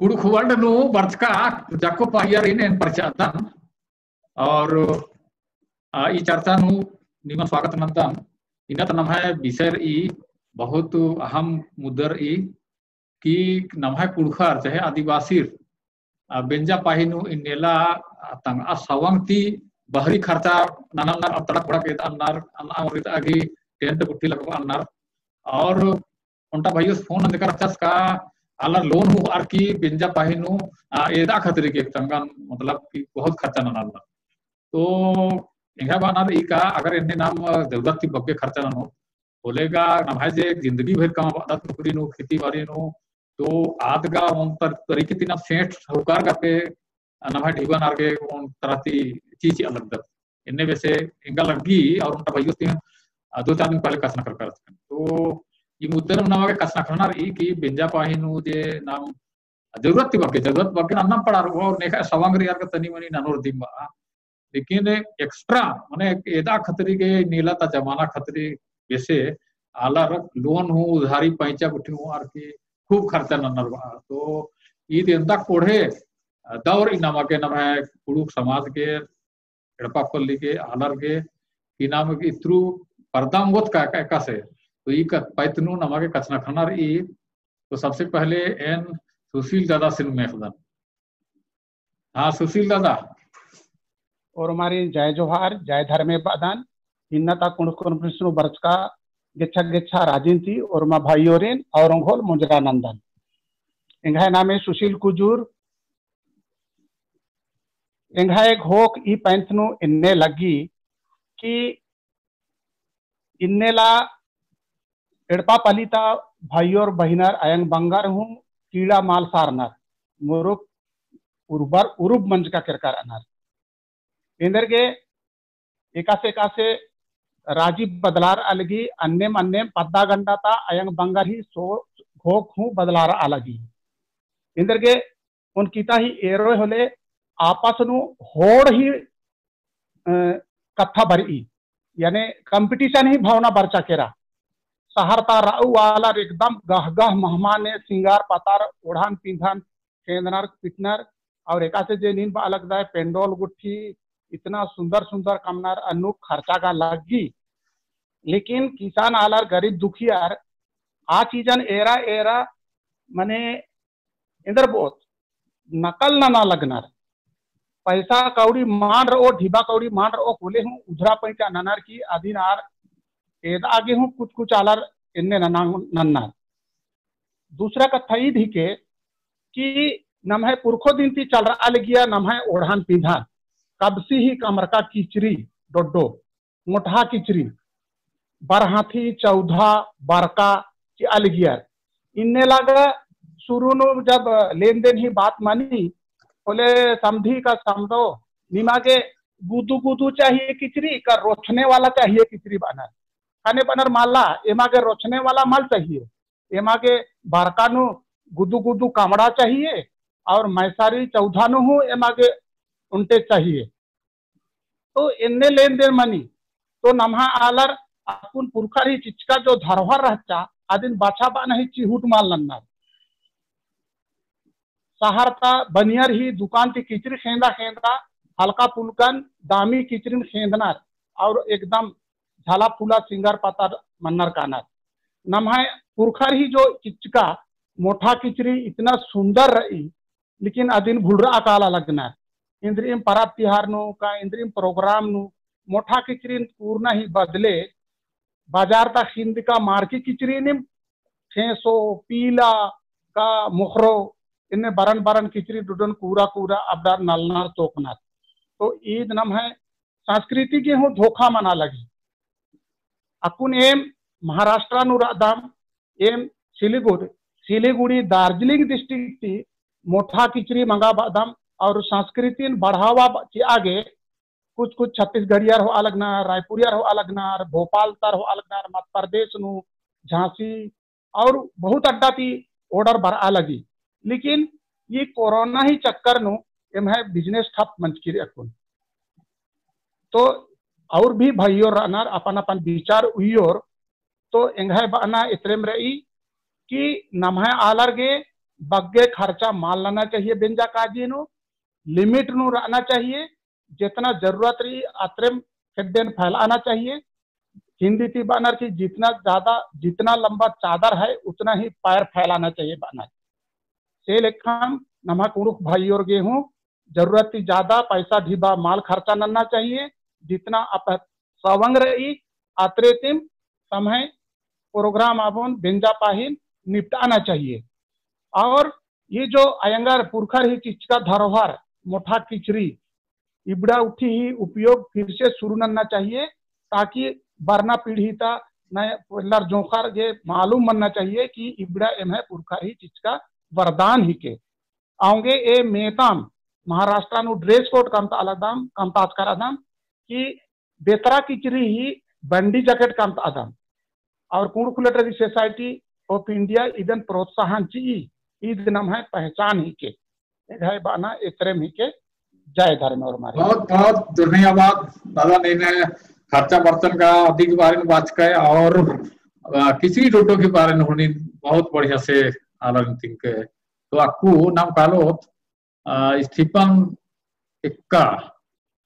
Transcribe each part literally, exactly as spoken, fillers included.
कुँड़ुख़ World नू बरचका जाको पहियारिन एन परचादन। और, आ, ई चर्चा नू निमन स्वागत नन्दन। इन्ना ता नम्है विषय रई, बहुत अहम मुद्दा रई कि नम्है कुँड़ुख़र चाहे आदिवासीर, आ, बेंजा पाही नू इन्नेला, आ, तंगआ सवंग ती बहरी खर्चा ननर, अब तड़क बड़क एदअनर, अना और इतआ गही tent गुट्ठी लगबअनर। और ओन्टा भइयोस फोन नंजका रहचस का आलर लोन हूँ अरकी बेंजा पाही नू, आ, एदा खतरी के तंगन, मतलब कि बहुत खर्चा ननालना। तो एंगा बअनर ई का अगर एन्ने नाम जरूरत ती बग्गे खर्चा ननोत, होले गा नम्है जे जिंदगी भर कमाबअदत नौकरी नू, खेती बारी नू, तो आद गा ओन तर-, तरीके ती नाम सेठ साहूकार गा पे नम्है ढिबा नर गे ओन तरह ती चीज चिआ लगदत। एन्ने बेसे एंगा लग्गी और ओन्टा भइयोस ती, आ, दो चार दिन पहले कछनखरका रहचकन। तो ई मुद्दा नू नमा गे कछनखरना रई कि बेंजा पाही नू जे नाम जरूरत ती बग्गे, जरूरत बग्गे नन्ना पड़ार और नेखा सवंग रई अरका तनी मनी ननोर दिम बआ। लेकिन extra, माने एदा खतरी गे इन्नेला ता जमाना खतरी बेसे आलर लोन हूँ उधारी पैंचा गुट्ठी हूँ अरकी खूब खर्चा नन्नर बआ। तो ईद एन्दा कोड़हे दौर इन्ना मा गे नम्है कुँड़ुख़ समाज गे, एड़पा पल्ली गे, आलर गे, कि नाम गे इत्रु परदा ओंगोत का, का, एकासे। तो ई क-, पैत नू नमा गे कछनखरना रई। तो सबसे पहले एन सुशील दादासिन मेख़दन। हाँ, सुशील दादा। ओर्मारिन जय जोहार, जय धर्मे बअदन। इन्ना ता कुँड़ुख़ conference नू बरचका गेच्छा गेच्छा राजिन ती ओर्मा भाईयोरिन और ओंगोल मुंजरा नन्दन। एंग्है नामे सुशील कुजूर। एंग्है घोख ई पैंथ नू एन्ने लग्गी कि इन्नेला एड़पा पल्ली ता भाईयोर बहिनर अयंग बंगर हूँ कीड़ा माल सारनर, मुरुक उर्बर उरुब मंजका केरका रअनर। एन्देरगे एकासे एकासे राजी बदलारआ लगी, अन्नेम अन्नेम पद्दा गंडा ता अयंग बंगर ही सो घोख हूँ बदलारआ लगी। एन्देरगे ओन किता ही एरोय होले आपस नू होड़ ही, अ, कत्था बरई, याने competition ही भावना बरचा केरा। शहर ता रऊ आलर एकदम गह गह महमा ने सिंगार पतार ओढ़ान पिंधान खेंदनर पिटनर, और एकासे जे नीन बआ लगदय पेंडोल गुट्ठी इतना सुंदर सुंदर कमनर अन्नु खर्चा गा लग्गी। लेकिन किसान आलर गरीब दुखियार आ चीजन एरा एरा मने एन्देर बओत नकल नना लगनर। पैसा कौड़ी मान रओ, ढिबा कौड़ी मान रओ, होले हूँ उधरा पैंचा ननर की अदिन आर एदा गे हूँ कुछ कुछ आलर एन्ने नना, नन्नर। दूसरा कत्था ईद हिके कि नम्है पुरखो दिन ती चलरआ लगिया नम्है ओढ़ान पिंधान, कबसी ही कमरका किचरी डोड्डो, मोटहा किचरी, बरहाथी, चौधा, बरका चिआ लगियर। इन्ने लागा शुरू नू जब लेन देन ही बात मनी, होले समधी का समदो, निमा गे गुदु गुदु चाहिए किचरी, का रोचने वाला चाहिए किचरी बअनर। ख़ने बअनर मला, एमा गे रोचने वाला मल चाहिए, एमा गे बरका नू गुदु गुदु कमड़ा चाहिए, और मैसारी चौधा नू हूँ एमा गे उन्टे चाहिए। तो एन्ने लेन देन मनी, तो नम्है आलर अक्कुन पुरखर ही चिचका जो धरोहर रहचा, अदिन बछाबअना ही चिहुट मल नन्नर। शहर ता बनियर ही दुकान ती किचरी खेंदा खेंदा, हल्का फुल्कन दामी किचरिन खेंदनर, और एकदम झाला फूला सिंगार पतार मन्नर कानर। नम्है पुरखर ही जो चिचका मोटहा किचरी इतना सुंदर रई, लेकिन अदिन भुलरआ काला लगनर। इन्द्रिइम परब तिहार नू का इन्द्रिइम program नू मोटहा किचरिन कूरना ही बदले बाजार ता खिंदका मारकी किचरिनिम खेंसो, पीला का मोखरो, इन्ने बरन बरन किचरी डुडन कूरा कूरा अबड़ार नलनर तोकनर। तो ईद नम्है संस्कृति गे हूँ धोखा मना लगी। अक्कुन एम महाराष्ट्र नू रअदम, एम सिलीगुड़ी, सिलीगुड़ी, दार्जिलिंग district ती मोटहा किचरी मंगा बअदम और संस्कृतिन बढ़ावा ब-, चिआ गे कुछ कुछ छत्तीसगढ़ियर होआ लगनर, रायपुरियर होआ लगनर, भोपाल तर होआ लगनर, मध्य प्रदेश नू, झांसी और बहुत अड्डा ती order बरआ लगी। लेकिन ई कोरोना ही चक्कर नू एम्है business ठप मंजकी रई अक्कुन। तो और भी भइयोर रअनर अपन अपन विचार उइयोर, तो एंग्है बअना एतरेम रई कि नम्है आलर गे बग्गे खर्चा मल नना चाहिए बेंजा काजी नू, limit नू रहना चाहिए। जितना जरूरत रई अतरेम खेड्डेन फैलाना चाहिए। हिंदी ती बअनर कि जितना ज्यादा, जितना लंबा चादर है उतना ही पैर फैलाना चाहिए बअनर। से लेखम नम्है कुँड़ुख़ भाईयोर गे हूँ जरूरत ती ज्यादा पैसा ढिबा मल खर्चा नन्ना चाहिए। जितना आप सवंग रई अतरे तिम समय program आबोन बेंजा पाहिन निपटाना चाहिए। और ये जो अयंगर पुरखर ही चिच्चका धरोहर मोठा किचरी इबड़ा गुट्ठी ही उपयोग फिर से शुरू नन्ना चाहिए, ताकि बरना पीढ़ी ता नया पोल्लर जोंख़र गे मालूम मन्ना चाहिए कि इबड़ा एम्है पुरखर ही चिच्चका वरदान हिके। औंगे ए मेतम महाराष्ट्र नू dress code कमता आलदम, कमता आचका रअदम कि बेतरा किचरी ही बंडी jacket कमता आदम। और कुँड़ुख़ Literary Society of India इदन प्रोत्साहन चिई, ईद नम्है पहचान हिके। एंग्है बअना एतरेम हिके। जय धर्मे ओर्मारिन। बहुत, बहुत धन्यवाद दादा, नीन खर्चा बर्चन का अधिक बारे में बाचकय और, अ, किचरी डोडो के बारे में हुनी बहुत बढ़िया से आलर तिंकय। तो अक्कु नाम कालोत, अ, स्टीफन एक्का,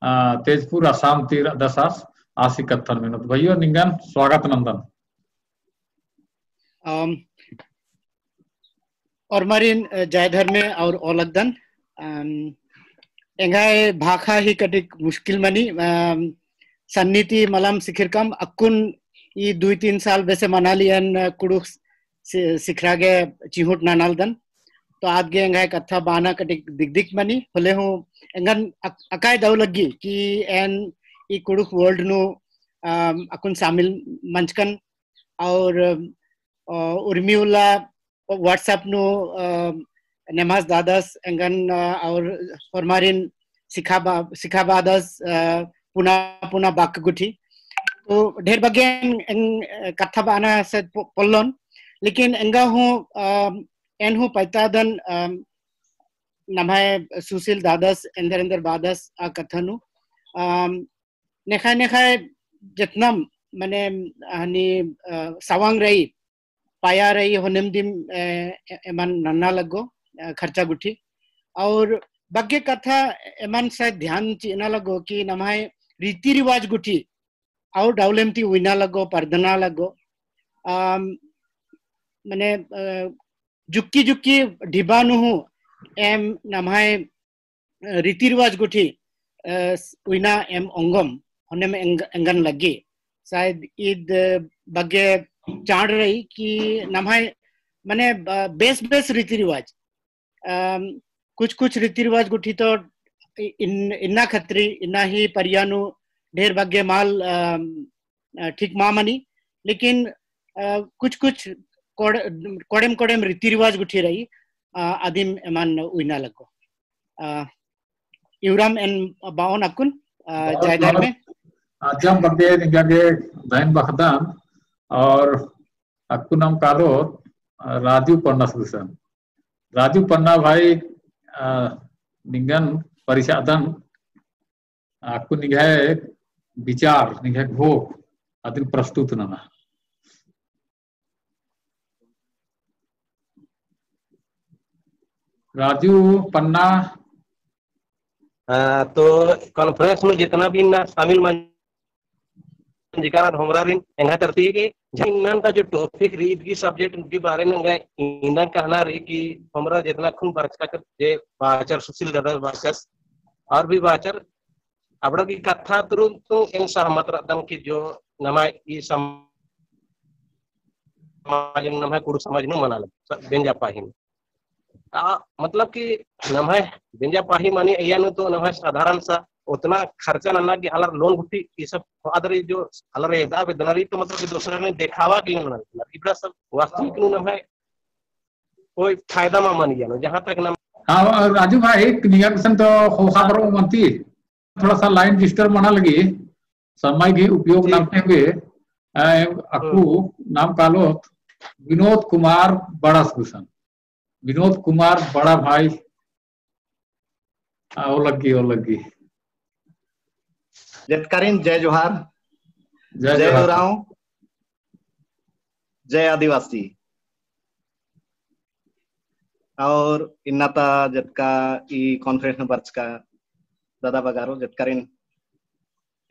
अ, तेजपुर आसाम ती रअदस आस, आसी कत्थन मेनोत। भइयो निंगन स्वागत नन्दन। अम, ओर्मारिन, अ, जय धर्मे और ओलगदन। अम, एंग्है भाखा ही कटिक मुश्किल मनी, अम, सन्नी ती मलम सिखिरकम अक्कुन ई दुई तीन साल बेसे मनाली एन, अ, कुँड़ुख़ सि-, सिखरा गे चिहुट ननालदन। तो आद गे एंग्है कत्था बअना कटिक दिकदिक मनी, होले हूँ एंगन अक-, अकाय दव लग्गी कि एन ई कुँड़ुख़ world नू, अम, अक्कुन शामिल मंजकन और, अ, उर्मी उल्ला WhatsApp नू, अ, नेमास दादस एंगन, अ, और होरमारिन सिखाबा-, सिखाबादस, अ, पुना पुना बाक गुठी। तो ढेर बग्गे एन, एन, अ, कत्था बअना से पो-, पोल्लोन, लेकिन एंगा हूँ, अ, एन हूँ पैतादन, अ, नम्है सुशील दादस एन्देर एन्देर बादस आ कत्था नू, अ, नेखय नेखय जेतना मने हनी, अ, सवंग रई, पाया रई, होनेम दिम, अ, ए-, एमन नन्ना लग्गो, अ, खर्चा गुट्ठी। और बग्गे कत्था एमन से ध्यान चिअना लग्गो कि नम्है रीति रिवाज गुट्ठी, और डाउलेम ती उइना लग्गो, परदना लग्गो। अम, मने, अ, जुक्की जुक्की ढिबा नू हूँ एम नम्है रीति रिवाज गुट्ठी, अ, उइना एम ओंगोम, होनेम एंग-, एंगन लग्गी। शायद ईद बग्गे चाड़ रई कि नम्है, मने, अ, बेस बेस रीति रिवाज, अम, कुछ कुछ रीति रिवाज गुट्ठी तो इ-, इन-, इन्ना खतरी, इन्ना ही परिया नू ढेर बग्गे मल, अम, अ, ठीक मा मनी, लेकिन, अ, कुछ कुछ कोड़-, कोड़ेम कोड़ेम रीति रिवाज गुट्ठी रई, अ, अदिम एमन उइना लग्गो। अ, इवराम एन बाओन अक्कुन, अ, बहुत, जय धर्मे। बहुत। अजम बग्गे निंगा गे धैन बअदन और अक्कुन नाम कालोत, अ, राजू पन्नास गुसन। राजू पन्ना भाई, अ, निंगन परिचय अदन, अक्कुन निंग्है विचार, निंग्है घोख, अदिन प्रस्तुत नना। राजू पन्ना। हाँ, तो conference में जितना भी ना शामिल मन जिकाना होमरारिन एंगा तरती के जिन्नन का जो topic रई, ईद गही subject के बारे में एंगा इन्ना कहना रई कि होमरा जितना खुन बरचका कर जे बाचर सुशील दादा बाचस और भी बाचर अबड़ा गही कत्था तुरंत तो एन सहमत रअदन कि जो नमा ई समाज नम्है कुँड़ुख़ समाज नू मना लगी बेंजा पाही। आ, मतलब कि नम्है बेंजा पाही मनी अइय्या नू तो नम्है साधारण सा ओतना खर्चा नन्ना कि आलर लोन गुट्ठी ई सब आदर जो आलर एदा बेदना रई तो मतलब कि दूसरा ने देखावा के लिए नन्ना रई। इबड़ा सब वास्तविक नू नम्है कोई फायदा मा मनी अइय्या नू जहाँ तक नम हाँ, राजू भाई, निंगा गुसन तो ख़ोख़ा बरओ मनती, थोड़ा सा line disturb मना लगी, समय गही उपयोग जी। नन्ते हुए, अ, अक्कु हम्म। नाम कालोत विनोद कुमार बड़स गुसन। विनोद कुमार बड़ा भाई, आ, ओ लग्गी, ओ लग्गी। जतकारिन जय जोहार, जय जय जोहार। उराँव, जय आदिवासी। और इन्ना ता जतका ई conference में बरचका दादा बगारो जतकारिन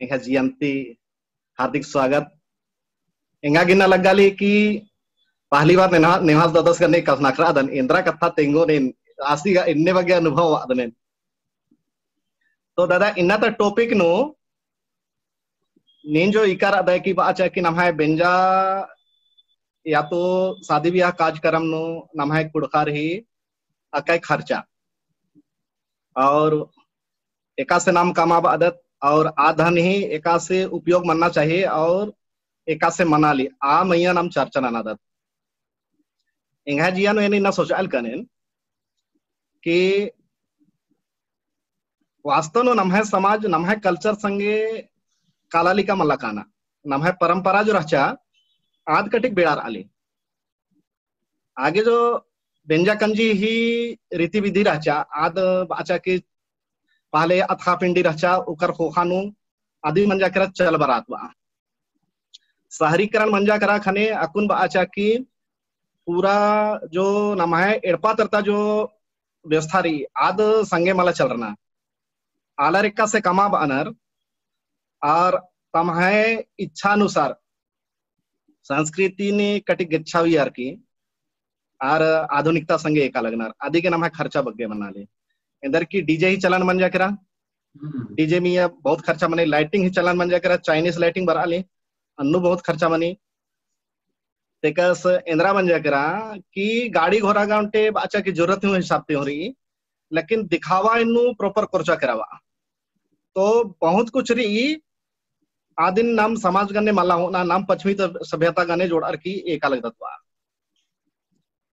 एंग्है जिया ती हार्दिक स्वागत। एंगा गे इन्ना लग्गाली कि पहली बार नेहा-, नेवास दादस गने कछनखरदन, एन्द्रा कत्था तेंगोन, आसी गा एन्ने बग्गे अनुभव अदनेन। तो दादा, इन्ना ता topic नू नीन जो इकार अदय कि बाचा कि नम्है बेंजा या तो शादी ब्याह कार्यक्रम नू नम्है कुँड़ुख़र ही अकय खर्चा और एकासे नाम कमाबअदत और आ धन ही एकासे उपयोग मन्ना चाहिए और एकासे मनाली आ मइय्याँ नाम चर्चा ननादत। एंग्है जिया नू एन इन्ना सोचआ लगनन कि वास्तव नू नम्है समाज, नम्है culture संगे कालालिका मल्ला काना, नम्है परंपरा जो रहचा, आद कटिक बेड़ारआली। आगे जो बेंजा कंजी ही रीति विधि रहचा, आद बाचा कि पहले अतख़ा पिंडी रहचा, उकर ख़ोख़ा नू अदी मंजा केरा चल बरआत बा। शहरीकरण मंजा केरा ख़ने अक्कुन बाचा कि पूरा जो नम्है एड़पा तरता जो व्यवस्था रई, आद संगे मला चलरना। आलर एकासे कमाबअनर, और तम्है इच्छानुसार संस्कृति ने कटिक गेच्छावियर की, आर आधुनिकता संगे एका लगनर, अदी गे नम्है खर्चा बग्गे मनाली। एन्देर की DJ ही चलन मंजा केरा, हम्म। DJ मइय्याँ बहुत खर्चा मनी, lighting ही चलन मंजा केरा, Chinese lighting बरआली, अन्नु बहुत खर्चा मनी। तेकस एन्द्रा मंजा केरा कि गाड़ी घोड़ा गा ओन्टे बाचा कि जरूरत हूँ हिसाब ती हूँ रई, लेकिन दिखावा इन्नु proper कोरचा केरा बा। तो बहुत कुछ रई, आदिन नाम समाज गने मला होना, नाम पश्चिमी त-, सभ्यता गने जोड़ार की एका लगदत बा।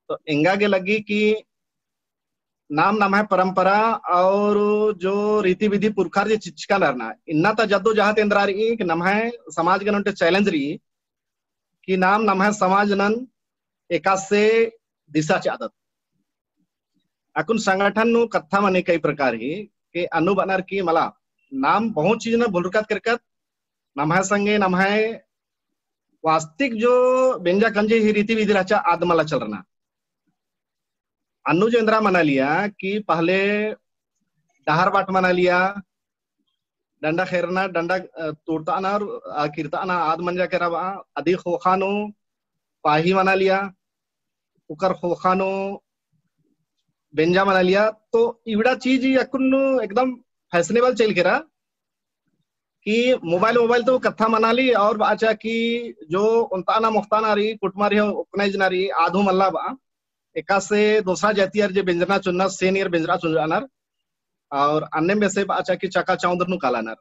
तो एंगा गे लग्गी कि नाम नम्है परंपरा और जो रीति विधि पुरखर जे चिच्चका नरना, इन्ना ता जद्दोजहद एन्द्रा रई कि नम्है समाज गने ओन्टे challenge रई कि नाम नम्है समाज नन एकासे दिशा चिअदत। अक्कुन संगठन नू कत्था मनी कई प्रकार ही कि अन्नु बअनर की मला नाम बहुत चीज न भुलरकत केरकत, नम्है संगे नम्है वास्तविक जो बेंजा कंजी ही रीति विधि रहचा आद मला चलरना। अन्नु जो एन्द्रा मनालिया कि पहले डहर बाट मनालिया, डंडा खेरना, डंडा, अ, तोड़ताना, अ, किरताना, आद मंजा केरा बा, अदी ख़ोख़ा नू पाही मनालिया, उकर ख़ोख़ा नू बेंजा मनालिया। तो इबड़ा चीज ही अक्कुन एकदम fashionable चइल केरा कि mobile, mobile तो कत्था मनाली और बाचा कि जो ओन्ताना मोख़ताना रई, कुटमा रई, ओकनाइज ना रई, आद हूँ मल्ला बा। एकासे दोसरा जातियर जे बेंजरना चुन्ना, सेनियर बेंजरा चुन्नर, और अन्नेम बेसे बाचा कि चका चौंदर नू कालानर।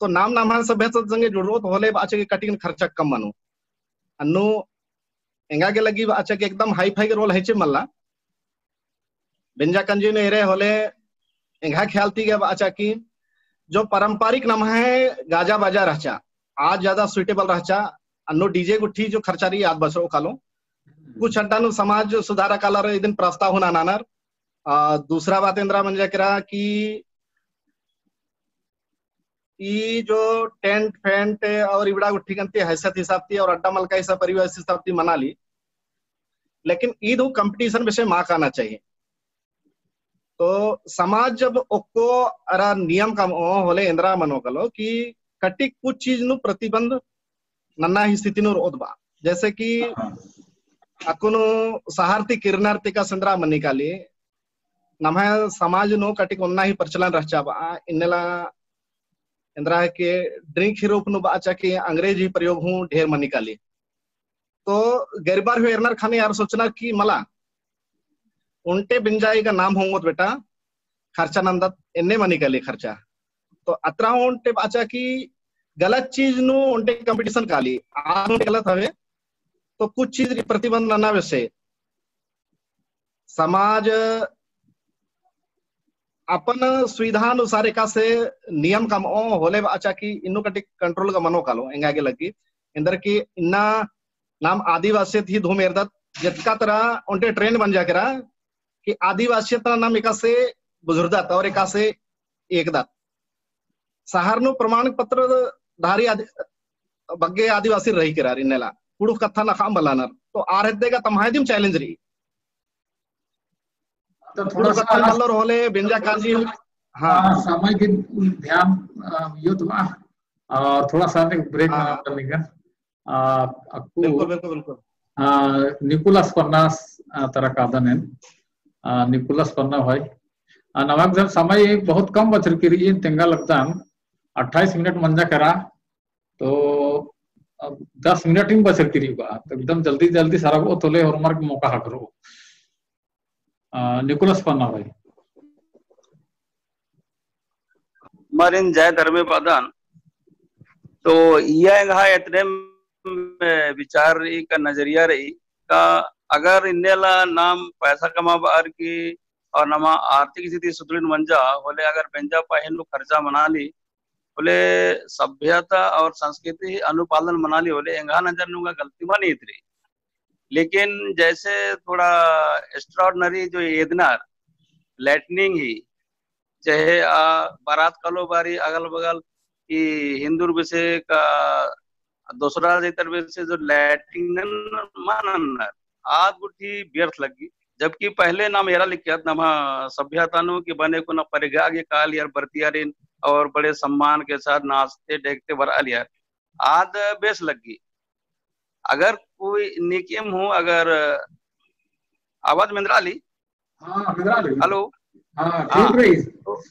तो नाम नम्है सभ्यता संगे जुड़रओत होले बाचा कि कटिकन खर्चा कम मनो। अन्नु एंगा गे लग्गी बाचा कि एकदम hi-fi गे role है चे मल्ला। बेंजा कंजी नू एरे होले एंगा ख्याल ती गे बाचा कि जो पारंपरिक नम्है गाजा बाजा रहचा, आद ज्यादा suitable रहचा, अन्नु DJ गुट्ठी जो खर्चा रई आद बसरो कालो। कुछ अड्डा नू समाज सुधारा कालर इदिन प्रस्ताव हूँ ननानर। आ, दूसरा बात एन्द्रा मंजा केरा कि ई जो tent फेंट और इबड़ा गुट्ठी गने ती हैसियत हिसाब ती और अड्डा मलका हिसाब, परिवेश हिसाब ती मनाली, लेकिन ईद हूँ competition बेसे मा काना चाहिए। तो समाज जब ओक्को अरा नियम कमओ होले एन्द्रा मनो कालो कि कटिक कुछ चीज नू प्रतिबंध नन्ना ही स्थिति नू रओत बा। जैसे कि अक्कुन सहर ती किरनर ती का एन्द्रा मनी काली, नम्है समाज नू कटिक ओन्ना ही प्रचलन रहचा बा, इन्नेला एन्द्रा है कि drink ही रूप नू बाचा कि अंग्रेज ही प्रयोग हूँ ढेर मनी काली। तो गरीबार हूँ एरनर ख़ने आर सोचनर कि मला ओन्टे बेंजा गा नाम होंगोत बेटा, खर्चा नन्दत, एन्ने मनी काली खर्चा। तो अत्रा हूँ ओन्टे बाचा कि गलत चीज नू ओन्टे competition काली, आर ओन्टे गलत हवे, तो कुछ चीज रई प्रतिबंध नना बेसे समाज अपन सुविधा अनुसार एकासे नियम कमओ होले बाचा कि इन्नु कटिक control गा मनो कालो एंगा गे लग्गी। एन्देर कि इन्ना नाम आदिवासियत ही धूम एरदत, जेतका तरा ओन्टे trend मंजा केरा कि आदिवासियत नाम एकासे बुझुरदत और एकासे एकदत। सहर नू प्रमाण पत्र धारी आदि-, बग्गे आदिवासी रई केरा इन्नेला, कुँड़ुख़ कत्था नखा मल्लानर। तो आर हेद्दे गा तम्है दिम challenge रई। तो थोड़ा सा कत्थन मल्लोर होले बेंजा काजी। हाँ। हाँ, समय के ध्यान, अ, यो तो, अ, और थोड़ा सा ने break हाँ। मना करने का। अ, अक्कु, बिल्कुल, बिल्कुल, बिल्कुल। अ, निकोलस पन्ना, अ, तरा कादन एन। अ, निकोलस पन्ना भाई। अ, नमक जन समय बहुत कम बचर की रई, तेंगा लगदन, अट्ठाईस मिनट मंजा केरा, तो अब दस मिनट ही बचर की रई बा, तो एकदम जल्दी जल्दी सरगओ तो ले होरमर गे मौका हकरो। अ, निकोलस पन्ना भाई। मरिन जय धर्मे बअदन। तो इया एंग्है एतने में विचार रई का नजरिया रई का अगर इन्नेला नाम पैसा कमाबअर की और नमा आर्थिक स्थिति सुदृढ़ मंजा होले अगर बेंजा पाही नू खर्चा मनाली होले सभ्यता और संस्कृति ही अनुपालन मनाली होले एंग्है नजर नू गा गलती मल ईत रई। लेकिन जैसे थोड़ा extraordinary जो एदनर lightning ही, चाहे आ बारात कालो बारी अगल बगल की हिन्दुर बेसे का दोसरा जैतर बेसे जो lightning नन मल नन्नर, आद गुट्ठी व्यर्थ लग्गी। जबकि पहले नाम एरा लिखियत नमा सभ्यता नू कि बने कुना परिगा गे कालियर बरतियारिन और बड़े सम्मान के साथ नाचते डेगते बरआलियर। आद बेस लग्गी। अगर कोई निकिम हूँ, अगर आवाज मेंदरा ली? हाँ, मेंदरा ली। Hello? हाँ, हाँ, ठीक रई। तो,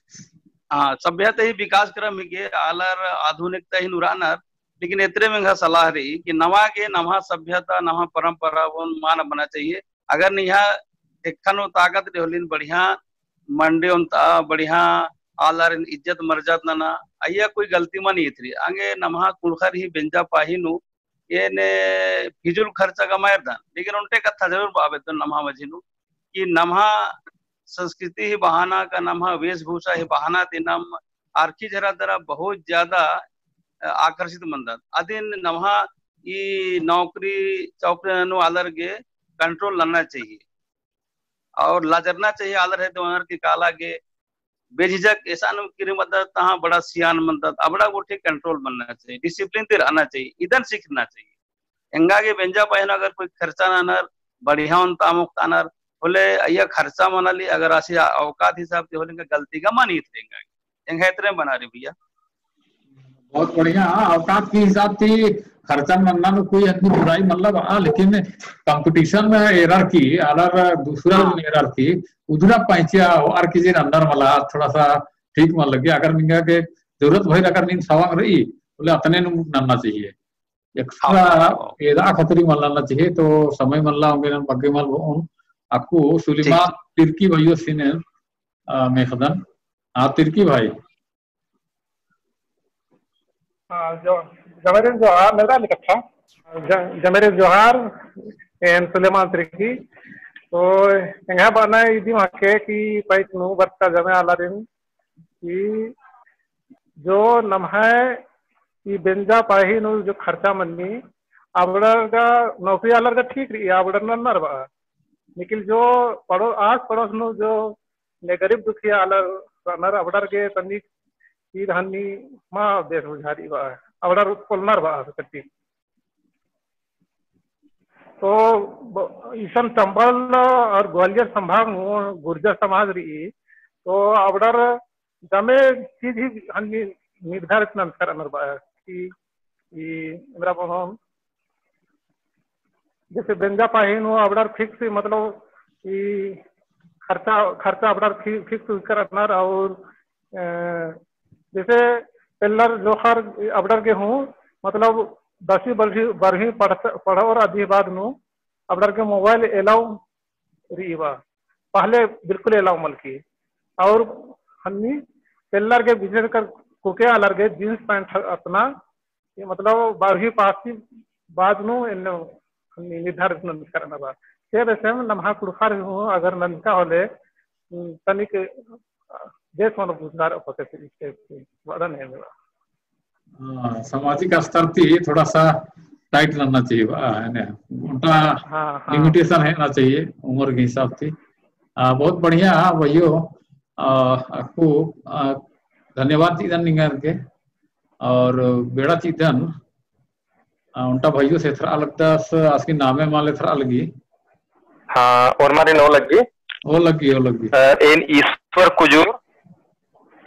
हाँ, सभ्यता ही विकास क्रम ही के आलर आधुनिकता ही नू रअनर, लेकिन एतरे में एंग्है सलाह रई कि नमा गे नम्है सभ्यता, नम्है परंपरा ओन मान बना चाहिए। अगर निंग्है ख़ेक्खा नू ताकत रई होले बढ़िया मंडी ओन्ता, बढ़िया आलारिन इज्जत मर्जाद नना, अइय्या कोई गलती मल ईत रई। अंगे नम्है कुँड़ुख़र ही बेंजा पाही नू एन्ने फिजूल खर्चा कमायर दन, लेकिन ओन्टे कत्था जरूर बआ बेद्दन नम्है मझी नू कि नम्है संस्कृति ही बहाना का नम्है वेशभूषा ही बहाना ती नाम अरखी झरा दरा बहुत ज्यादा, अ, आकर्षित मन्दत। अदिन नम्है ई नौकरी चौकरी नू आलर गे control नन्ना चाहिए और लजरना चाहिए। आलर है तो आलर की काला गे बेझिझक एसन किरी मन्दत, तहाँ बड़ा सियान मन्दत, अबड़ा गुट्ठी control मन्ना चाहिए, discipline ती रहना चाहिए, इदन सीखना चाहिए। एंगा गे बेंजा पाही नू अगर कोई खर्चा ननर, बढ़िया ओन्ता अमोख तानर, होले अइय्या खर्चा मनाली अगर आसी औकात हिसाब ती होले एंगा गलती गा मल ईत रई एंगा गे। एंग्है एतरे बना रई भैया। बहुत बढ़िया, हाँ, औकात की हिसाब ती खर्चा मन्ना नू कोई अन्नी बुराई मतलब, हाँ, लेकिन competition में एरर की, आलर दूसरा हाँ। में एरर की, उधरा पैंचिया और की जे अंदर मला थोड़ा सा ठीक मल लग्गी। अगर निंगा गे जरूरत भइर अगर नीन सवंग रई, बोले अतने नू नन्ना चाहिए। Extra हाँ, हाँ, हाँ। एदा खतरी मल नन्ना चाहिए, तो समय मल्ला ओंगे नन बग्गे मल बओन। अक्कु सुलेमान ठीक। तिर्की भाई ओसिन, अ, मेख़दन। हाँ, तिर्की भाई। हाँ, जो, जमेरिन जोहार, मेरा लिखा था। ज-, जमेरिन जोहार, एन सुलेमान तिर्की। तो एंग्है बअना इदी माके कि पैक नू बरका जमे आलारिन कि जो नम्है ई बेंजा पाही नू जो खर्चा मन्नी, अबड़र गा नौकरी आलर गा ठीक रई, अबड़र नन्नर बआ। लेकिन जो पड़ो-, आस पड़ोस नू जो ने गरीब दुखिया आलर रअनर, अबड़र गे तनिक ईद हन्नी मल बेस बुझारई बआ, अबड़र पोलनर बआ कत्ती। तो ब-, इसन चंबल और ग्वालियर संभाग नू गुर्जर समाज रई, तो अबड़र जमे चीज ही हन्नी निर्धारित नंजकर अनर बआ कि ई एन्दरा बओन जैसे बेंजा पाही नू अबड़र fix मतलब ई खर्चा, खर्चा अबड़र फि-, fix करनर और, अ, जैसे पेल्लर जोंख़र अबड़र गे हूँ मतलब दसवीं बारहवीं, बारहवीं पढ़-, पढ़ओर अदी बाद नू अबड़र गे mobile allow रई बआ, पहले बिल्कुल allow मल की। और हन्नी पेल्लर गे विशेष कर कुके आलर गे jeans pant अतना ये मतलब बारहवीं पास की बाद नू एन्ने निर्धारित नंजकर अनर बआ। से बेसेम नम्है कुँड़ुख़र हूँ अगर नंजका होले, हम्म, तनिक, अ, देश मन बुझदार अपोते से इस type से बड़ा नहीं मिला। हाँ, सामाजिक स्तर ती थोड़ा सा tight नन्ना चाहिए बआ, है ना? ओन्टा हाँ, हाँ। Limitation रहना चाहिए उम्र के हिसाब ती। आ, बहुत बढ़िया, हाँ, भइयो, आ, अक्कु, आ, धन्यवाद चिअदन निंगन गे, और बेड़ा चिअदन, आ, ओन्टा भइयो से एथरआ लगदस, आसकी नामे मल एथरआ लगी। हाँ, ओर्मारिन ओलग्गी। हो लग्गी, हो लग्गी। अ, एन ईश्वर कुजूर,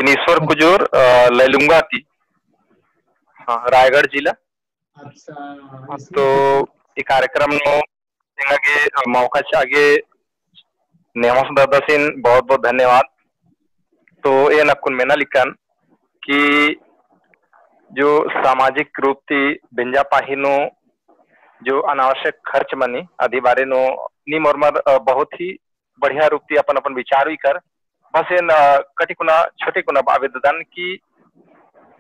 एन ईश्वर कुजूर, अ, लैलूंगा ती, हाँ, रायगढ़ जिला। अच्छा, हाँ, ईश्वर तो कुजूर। ई कार्यक्रम नू एंगा गे, अ, मौका चिआ गे नेवास दादासिन बहुत बहुत धन्यवाद। तो एन अक्कुन मेना लिक्कन कि जो सामाजिक रूप ती बेंजा पाही नू जो अनावश्यक खर्च मनी अदी बारे नू नीम ओर्मर, अ, बहुत ही बढ़िया रूप ती अपन अपन विचार उइकर। बस एन, अ, कटी कुना छोटे कुना बआ बेद्ददन कि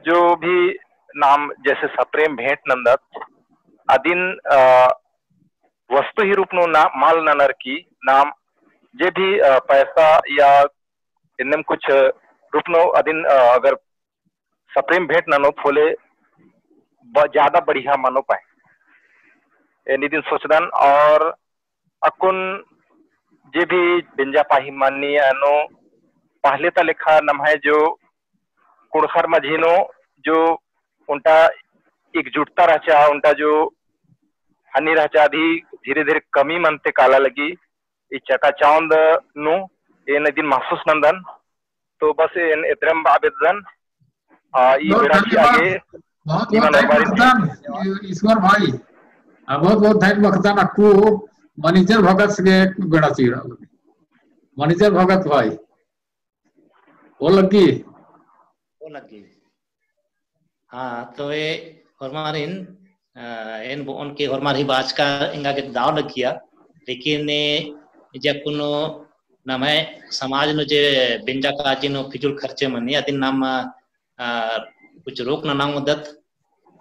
जो भी नाम जैसे सप्रेम भेंट नन्दत अदिन, अ, वस्तु ही रूप नू ना मल ननर की नाम जे भी, अ, पैसा या एन्नेम कुछ रूप नू अदिन, अ, अगर सप्रेम भेंट ननोत होले ब-, ज्यादा बढ़िया मनो पाए। एन इदिन सोचदन और अक्कुन जे भी बेंजा पाही मनी एन्ने पहले ता लेखा नम्है जो कुँड़ुख़र मझी नू जो ओन्टा एकजुटता रहचा, ओन्टा जो हनी रहचा अदी धीरे धीरे कमी मनते काला लगी। ई चकाचौंध नू एन इदिन महसूस नन्दन। तो बस एन एतरेम बआ बेद्ददन। आ, ई बहुत बेड़ा चिआ गे, बहुत, बहुत धन्यवाद बअदन, ईश्वर भाई। आ, बहुत, बहुत धन्यवाद बअदन अक्कु manager भगत से बेड़ा चिआ। Manager भगत भाई। हो लग्गी? हो लग्गी। हाँ, तो ए होरमारिन, अ, एन बओन के होरमार ही बाचका एंगा गे दव लग्गिया, लेकिन ए जे अक्कुन नम्है समाज नू जे बेंजा काजी नू फिजूल खर्चे मनी, अदिन नाम, अ, कुछ रोक नना ओंगदत,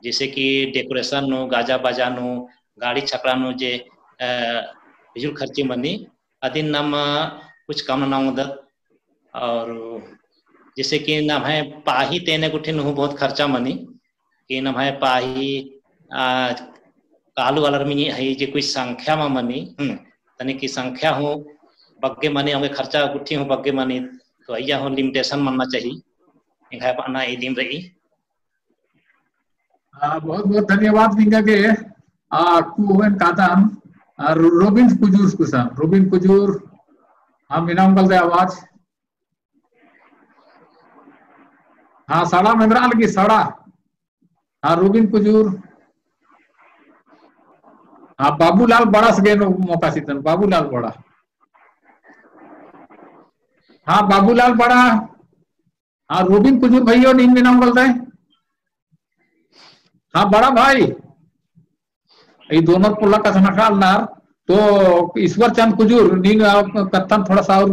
जैसे कि decoration नू, गाजा बाजा नू, गाड़ी छकड़ा नू जे, अ, फिजूल खर्चे मनी, अदिन नाम कुछ कम नना ओंगदत। और जैसे कि नम्है पाही तेने गुट्ठिन हूँ बहुत खर्चा मनी, कि नम्है पाही, आ, कालू आलर मिनी हई जे कोई संख्या मा मनी, हम्म, तनी कि संख्या हूँ बग्गे मनी, औंगे खर्चा गुट्ठी हूँ बग्गे मनी, तो अइय्या हूँ limitation मनना चाही। एंग्है बअना इदिन रई। हाँ, बहुत बहुत धन्यवाद निंगा गे। आ, अक्कु एन कादन, आ, रो-, रोबिन कुजूर कुसन, रोबिन कुजूर, हाँ, मेना ओंगदय आवाज। हाँ, सड़ा मेंदरा लगी, सड़ा। हाँ, रोबिन कुजूर। हाँ, बाबूलाल बड़ास गे एन मौका चिअदन, बाबूलाल बड़ा। हाँ, बाबूलाल बड़ा। हाँ, रोबिन कुजूर भइयो, नीन मेना ओंगदय। हाँ, बड़ा भाई, ई दोनों पोल्ला कछनखरआ लगनर, तो ईश्वर चंद कुजूर, नीन, आ, कत्थन थोड़ा सा और, आ,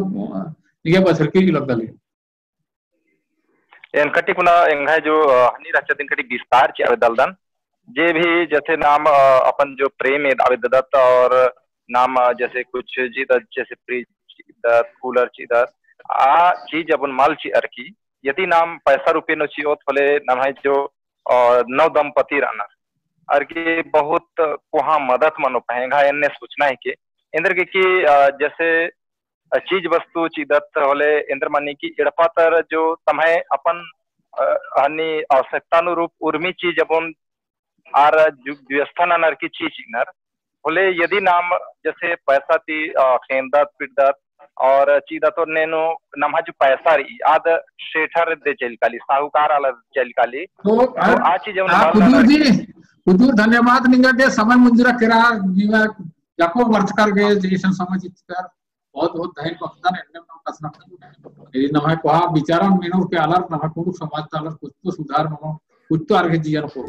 निंग्है बछरकी लगदय। एन कटी कुना एंग्है जो, अ, हनी रहचा अदिन कटी विस्तार चिआ बेद्दालदन। जे भी जैसे नाम, अ, अपन जो प्रेम एदआ बेद्ददत और नाम, अ, जैसे कुछ चिअदत, जैसे fridge चिअदत, cooler चिअदत, आ चीज अपन मल चिअर की, यदि नाम पैसा रुपये नू चिओत होले नम्है जो, अ, नव दंपति रअनर, आर गे बहुत कोहाँ मदद मनो पहेंगा एन्ने सोचना है के। एन्देरगे कि, अ, जैसे अ, चीज वस्तु चिअदत होले एन्देर मनी कि एड़पा तर जो तम्है अपन, अ, हनी आवश्यकता अनुरूप उर्मी चीज अपन आर जो व्यवस्था ननर की चीज चिअनर होले यदि नाम जैसे पैसा ती, अ, खेंदत पिटदत और चिअदत तो नेनु नम्है जो पैसा रई आद सेठर दे चइल काली, साहूकार आलर चइल काली। तो तो आ चीज एवं आ मल कुजूर ननर जी, कुजूर धन्यवाद निंगा गे समय मुंजुरा केरा, निंगा जाको बरचकर गे जैसन समय चिचकर बहुत बहुत धैर्य बखतन एन्ने नम कछनखरआ। यदि नम्है कोहा विचारन मेनोर के आलर नम्है कुँड़ुख़ समाज ता आलर कुछ तो सुधार मनो, कुछ तो आर गे जियन को।